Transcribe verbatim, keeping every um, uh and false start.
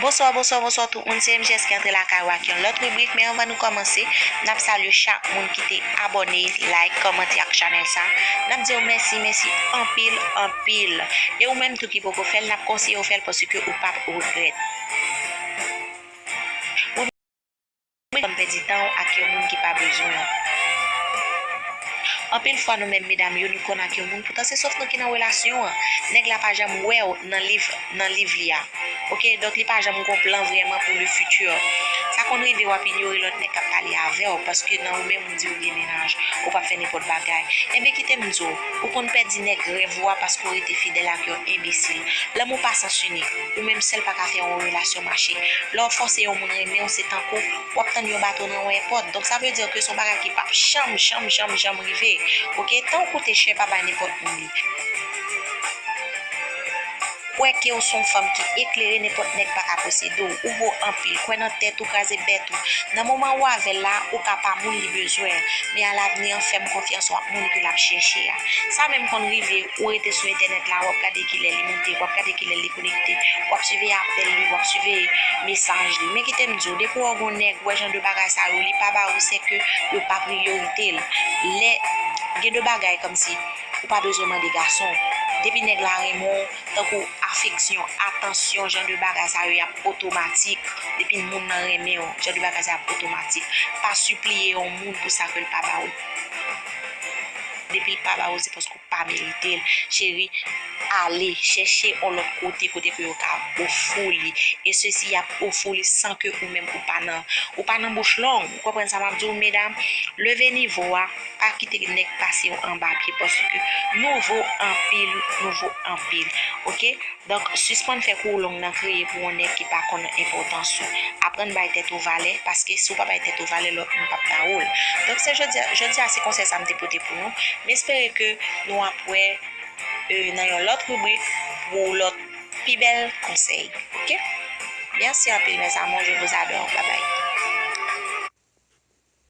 Bonswa, bonswa, bonswa tout moun. Se M J S ki antre lakay ou ak yon lòt ribrik. Men anvan nou kòmanse, n ap salye chak moun ki te abòne, like, kòmante ak chanèl sa. N ap di w mèsi, mèsi anpil, anpil. E ou menm tou ki poko fè l, n ap konseye w fè l paske ou p ap regrèt. Ou konn pèdi tan w ak yon moun ki pa bezwen w. Anpil fwa nou menm medam yo, nou konn ak yon moun, poutan se sòf nou ki nan relasyon an. Nèg la pa janm wè w nan liv, nan liv li a. Oke, donk li pa janm gon plan vrèman pou le futur. Sa konn rive w ap inyore lòt nèg k ap pale avè w, paske nan ou menm ou di ou gen mennaj, ou p ap fè nenpòt bagay. Enben kite m di w, ou konn pèdi nèg rèv ou a paske w rete fidèl ak yon enbesil. Lanmou pa sans inik, ou menm sèl pa ka fè yon relasyon mache. Lè w fòse yon moun renmen w, se tankou w ap tann yon bato nan yon èpòt. Donk sa vle di ke se yon bagay ki p ap janm, janm, janm, janm rive. Oke, tan w koute chè, pa bay nenpòt moun li. Kwè ke w se yon fanm ki eklere, nenpòt nèg pa ka posede w. Ou vo anpil, kwè nan tèt ou, kraze bèt ou. Nan moman ou avè l la, ou ka pa moun li bezwen. Men alavni an, fè m konfyans, w ap moun ke l ap chèche a. Sa menm konn rive, ou rete sou entènèt la, w ap gade kilè li moute, w ap gade kilè li konekte, w ap siveye apèl li, w ap siveye mesaj li. Men kite m di w, depi w wè yon nèg, wè jan de bagay sa yo, li pa ba ou, se ke yo pa priyorite l. Lè gen de bagay kòmsi ou pa bezwen mande gason. Depi nèg la renmen w, tankou afeksyon, atansyon, jan de bagay sa yo, y ap otomatik. Depi moun nan renmen w, jan de bagay sa y ap otomatik. Pa sipliye yon moun pou sa ke l pa ba ou. Depi l pa ba ou, se paske ou pa merite l. Cheri, ale chèche yon lòt kote, kote ke yo ka ofri w li. E sesi y ap ofri w li san ke ou menm ou pa nan, ou pa nan bouch long. Ou konprann sa m ap di w, medam? Leve nivo a, pa kite nèg pase w anba pye, paske nou vo anpil, nou vo anpil. Oke? Donk, sispann fè kou w long nan kriye pou yon nèg ki pa konn enpòtans ou. Aprann bay tèt ou valè, paske si w pa bay tèt ou valè, lòt moun p ap ba ou l. Donk, se jodi a, jodi a, se konsèy sa m te pote pou nou. M espere ke nou ap wè, euh, nan yon lòt ribrik pou lòt pi bèl konsèy. Oke? Mèsi anpil, mes amours, je vous adore. Bye bye.